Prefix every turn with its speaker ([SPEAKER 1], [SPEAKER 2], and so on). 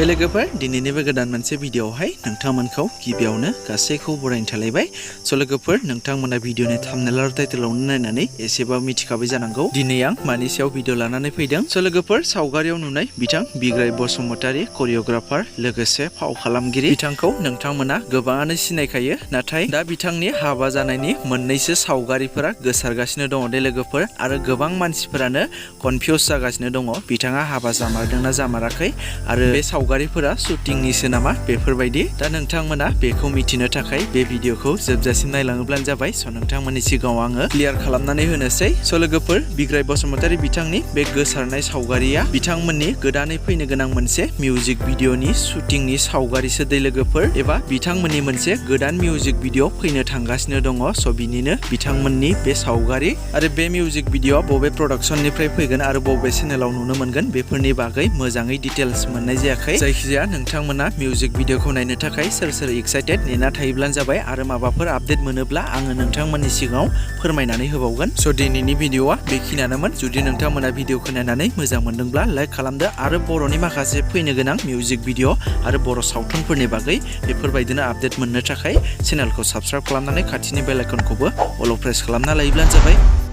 [SPEAKER 1] लोगोफोर दिनैनि बे गोदान मोनसे भिडिअआवहाय नोंथांमोनखौ गिबियावनो गासैखौ बरायनो थालायबाय। लोगोफोर नोंथांमोना भिडिअनि थाम्बनेल आरो टाइटेलावनो नायनानै एसेबाबो मिथिखाबाय जानांगौ दिनै आं मानि सायाव भिडिअ लानानै फैदों। लोगोफोर सावगारियाव नुनाय बिथां बिग्राय बसुमतारी करियोग्राफार लोगोसे फाव खालामगिरि बिथांखौ नोंथांमोना गोबाङानो सिनायखायो, नाथाय दा बिथांनि हाबा जानायनि मोननैसो सावगारिफोरा गोसारगासिनो दङ दे लोगोफोर, आरो गोबां मानसिफोरानो कनफिउज जागासिनो दङ बिथाङा हाबा जामारदोंना जामाराखै आरो बे सावगारिफोरा शुटिंनिसो नामा बेफोरबायदि। दा नोंथांमोना बेखौ मिथिनो थाखाय बे भिडिअखौ जोबजासिम नायलाङोब्लानो जाबाय। नोंथांमोननि सिगाङाव आङो क्लियार खालामनानै होनोसै। लोगोफोर बिग्राय बसुमतारी बिथांनि बे गोसारनाय सावगारिया बिथांमोननि गोदानै फैनो गोनां मोनसे मिउजिक भिडिअनि शुटिंनि सावगारिसो दै लोगोफोर, एबा बिथांमोननि मोनसे गोदान मिउजिक भिडिअ फैनो थांगासिनो दङ। बिनिनो बिथांमोननि बे सावगारि आरो बे मिउजिक भिडिअ बबे प्रडाक्शननिफ्राय फैगोन आरो बबे चेनेलाव नुनो मोनगोन बेफोरनि बागै मोजाङै डिटेल्स मोननाय जायाखै। जायखिजाया नोंथांमोना मिउजिक भिडिअखौ नायनो थाखाय सोर सोर एक्साइटेड नेना थायोब्लानो जाबाय, आरो माबाफोर आपडेट मोनोब्ला आङो नोंथांमोननि सिगाङाव फोरमायनानै होबावगोन। दिनैनि भिडिअआ बेखिनियानोमोन। जुदि नोंथांमोना भिडिअखौ नायनानै मोजां मोनदोंब्ला लाइक खालामदो, आरो बर'नि माखासे फैनो गोनां मिउजिक भिडिअ आरो बर' सावथुनफोरनि बागै बेफोरबायदिनो आपडेट मोननो थाखाय चेनेलखौ साबस्क्राइब खालामनानै खाथिनि बेल आइकनखौबो अल प्रेस खालामना लायोब्लानो जाबाय।